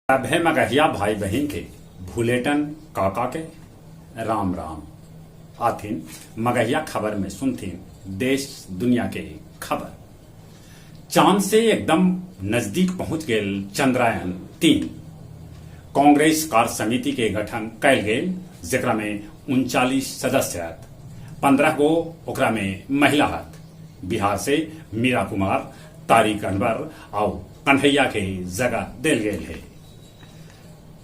सभे मगहिया भाई बहिन के भुलेटन काका के राम राम। आथिन मगहिया खबर में सुनथिन देश दुनिया के खबर। चांद से एकदम नजदीक पहुंच गेल चंद्रयान 3। कांग्रेस कार्य समिति के गठन कैल गेल जेकरा में 39 सदस्य हथ। 15 गो ओकरा में महिला हथ। बिहार से मीरा कुमार, तारिक अनवर आउ कन्हैया के जगह देल गेल हे।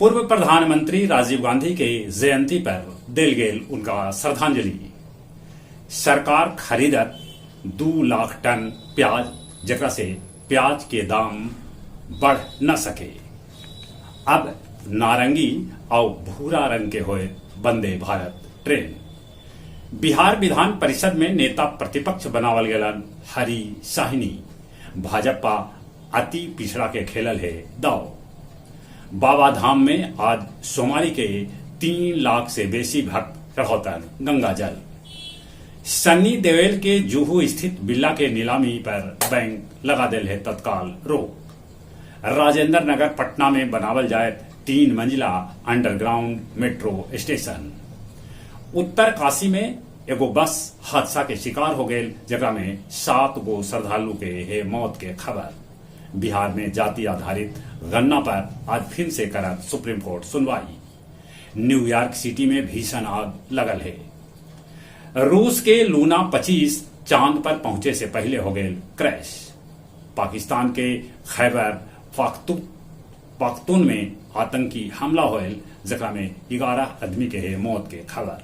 पूर्व प्रधानमंत्री राजीव गांधी के जयंती पर देल गेल उनका श्रद्धांजलि। सरकार खरीदत 2 लाख टन प्याज जेकरा से प्याज के दाम बढ़ न सके। अब नारंगी आउ भूरा रंग के होयत वंदे भारत ट्रेन। बिहार विधान परिषद में नेता प्रतिपक्ष बनावल गेलन हरि साहनी। भाजपा अति पिछड़ा के खेलल हे दाव। बाबा धाम में आज सोमवारी के 3 लाख से बेसी भक्त चढ़ौतन गंगा जल। सन्नी देओल के जुहू स्थित विला के नीलामी पर बैंक लगा देल है तत्काल रोक। राजेंद्र नगर पटना में बनावल जाए 3 मंजिला अंडरग्राउंड मेट्रो स्टेशन। उत्तर काशी में एगो बस हादसा के शिकार हो गेल जेकरा में 7 गो श्रद्धालु के हे मौत के खबर। बिहार में जाति आधारित गणना पर आज फिर से करत सुप्रीम कोर्ट सुनवाई। न्यूयॉर्क सिटी में भीषण आग लगल है। रूस के लूना 25 चांद पर पहुंचे से पहले हो गए क्रैश। पाकिस्तान के खैबर पाख्तून में आतंकी हमला होयल जेकरा में 11 आदमी के है मौत के खबर।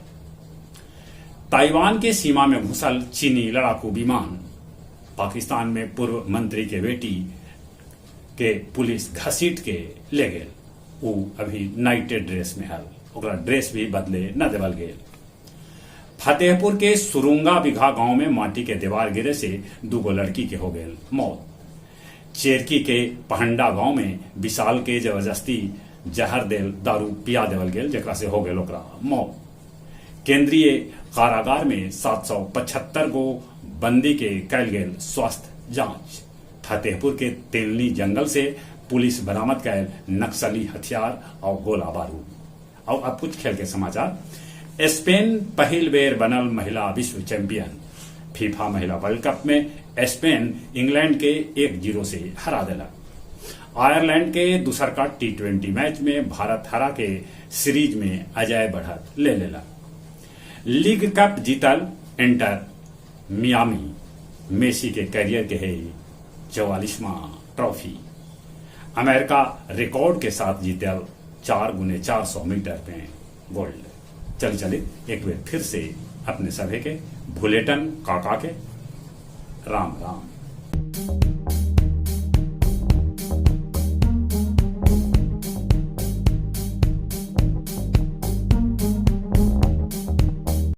ताइवान के सीमा में घुसल चीनी लड़ाकू विमान। पाकिस्तान में पूर्व मंत्री के बेटी के पुलिस घसीट के ले गेल। ऊ अभी नाइटे ड्रेस में हल, ओकरा ड्रेस भी बदले न देवल गेल। फतेहपुर के सुरुंगा बिघा गांव में माटी के दीवार गिरे से 2 लड़की के हो गेल मौत। चेरकी के पहंडा गांव में विशाल के जबरदस्ती जहर देल दारू पिया देवल गेल जेकरा से हो गेल ओकरा मौत। केंद्रीय कारागार में 775 गो बंदी के कैल गेल स्वास्थ्य जांच। फतेहपुर के तेलनी जंगल से पुलिस बरामद कैल नक्सली हथियार और गोला बारूद। और अब कुछ खेल के समाचार। स्पेन पहिल बेर बनल महिला विश्व चैंपियन। फीफा महिला वर्ल्ड कप में स्पेन इंग्लैंड के 1-0 से हरा देलक। आयरलैंड के दूसर का T20 match में भारत हरा के सीरीज में अजय बढ़त ले लेलक। लीग कप जीतल इंटर मियामी। मेसी के करियर के है 44वां ट्रॉफी। अमेरिका रिकॉर्ड के साथ जीतल 4 गुने 400 मीटर में गोल्ड। चल चले एक बार फिर से अपने सभे के भुलेटन काका के राम राम।